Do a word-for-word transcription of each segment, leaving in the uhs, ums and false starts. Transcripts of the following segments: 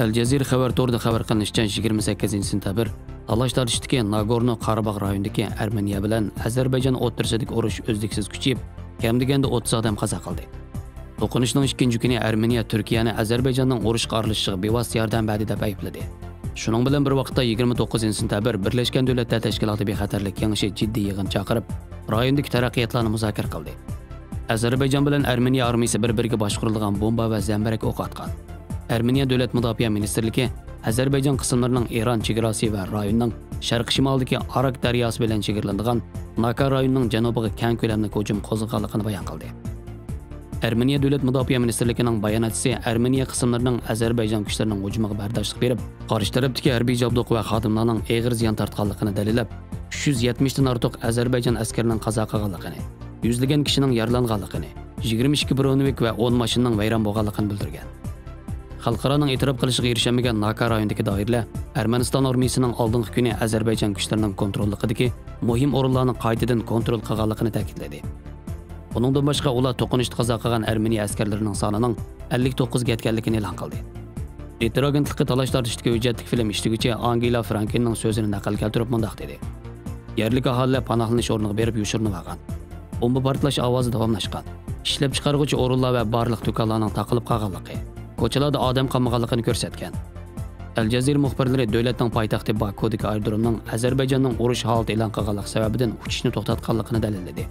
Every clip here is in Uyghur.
ئەل جەزىرە خەۋەر تورىدا خەۋەر قىلىنىشىچە، يىگىرمە سەككىزىنچى سېنتەبىر تالاش تارتىشتىكى ناگورنو قاراباغ رايونىدىكى ئەرمېنىيە بىلەن ئەزەربەيجان ئوتتۇرىسىدىكى ئۇرۇش ئۈزلۈكسىز كۈچىيىپ، كەم دېگەندە ئوتتۇز ئادەم قازا قىلدى. توقۇنۇشنىڭ ئىككىنچى كۈنى ئەرمېنىيە تۈركىيەنى ئەزەربەيجاننىڭ ئۇرۇشقا ئارىلىشىشىغا بىۋاسىتە ياردەم بەردى دەپ ئەيىبلىدى. شۇنىڭ بىلەن بىر ۋاقىتتا، يىگىرمە توققۇزىنچى سېنتەبىر بىرلەشكەن دۆلەتلەر تەشكىلاتى بىخەتەرلىك كېڭىشى جىددىي يىغىن چاقىرىپ، رايوندىكى تەرەققىياتلارنى مۇزاكىرە قىلدى. ئەزەربەيجان بىلەن ئەرمېنىيە ئارمىيىسى بىر-بىرىگە باشقۇرۇلىدىغان بومبا ۋە زەمبىرەك ئوقى ئاتقان. ئەرمېنىيە دۆلەت مۇداپىئە مىنىستىرلىكى ئەزەربەيجان قىسىملىرىنىڭ ئىران چېگراسى ۋە رايوننىڭ شەرقىي شىمالىدىكى ئاراك دەرياسى بىلەن چېگرىلىنىدىغان ناكا رايونىنىڭ جەنۇبىغا كەڭ كۆلەملىك ھۇجۇم قوزغىغانلىقىنى بايان قىلدى. ئەرمېنىيە دۆلەت مۇداپىئە مىنىستىرلىكىنىڭ باياناتچىسى ئەرمېنىيە قىسىملىرىنىڭ ئەزەربەيجان كۈچلىرىنىڭ ھۇجۇمىغا بەرداشلىق بېرىپ، قارشى تەرەپتىكى ھەربىي جابدۇق ۋە خادىملارنىڭ ئېغىر زىيان تارتقانلىقىنى دەلىللەپ، ئۈچ يۈز يەتمىشتىن ئارتۇق ئەزەربەيجان ئەسكىرىنىڭ قازا قىلغانلىقىنى، يۈزلىگەن كىشىنىڭ يارىلانغانلىقىنى، يىگىرمە ئىككى برونېۋىك ۋە ئون ماشىنىنىڭ ۋەيران بولغانلىقىنى بىلدۈرگەن. خەلقئارانىڭ ئېتىراپ قىلىشىغا ئېرىشەلمىگەن ناكا رايونىدىكى دائىرىلەر ئەرمەنىستان ئارمىيىسىنىڭ ئالدىنقى كۈنى ئەزەربەيجان كۈچلىرىنىڭ كونتروللۇقىدىكى مۇھىم ئورۇنلارنى قايتىدىن كونترول قىلغانلىقىنى تەكىتلىدى. ئۇنىڭدىن باشقا، ئۇلار توقۇنۇشتا قازا قىلغان ئەرمېنىيە ئەسكەرلىرىنىڭ سانىنىڭ ئەللىك توققۇزغا يەتكەنلىكىنى ئېلان قىلدى. رېتتېر ئاگېنتلىقى تالاش تارتىشتىكى ھۆججەتلىك فىلىم ئىشلىگۈچى ئانگېلا فرانكېننىڭ سۆزىنى نەقىل كەلتۈرۈپ مۇنداق دېدى: يەرلىك ئاھالىلەر پاناھلىنىش ئورنىغا بېرىپ يوشۇرۇنۇۋالغان. بومبا پارتلاش ئاۋازى داۋاملاشقان. ئىشلەپچىقارغۇچى ئورۇنلار ۋە بارلىق دۇكانلارنىڭ تاقىلىپ قالغانلىقى، كوچىلاردا ئادەم قالمىغانلىقىنى كۆرسەتكەن. ئەل جەزىرە مۇخبىرلىرى دۆلەتنىڭ پايتەختى باكۇدىكى ئايرودرومنىڭ ئەزەربەيجاننىڭ ئۇرۇش ھالىتى ئېلان قىلغانلىقى سەۋەبىدىن ئۇچۇشنى توختاتقانلىقىنى دەلىللىدى.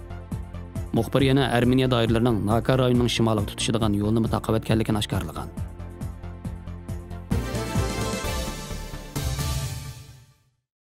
مۇخبىر يەنە ئەرمېنىيە دائىرىلىرىنىڭ ناكا رايونىنىڭ شىمالىغا تۇتىشىدىغان يولنىمۇ تاقىۋەتكەنلىكىنى ئاشكارىلىغان.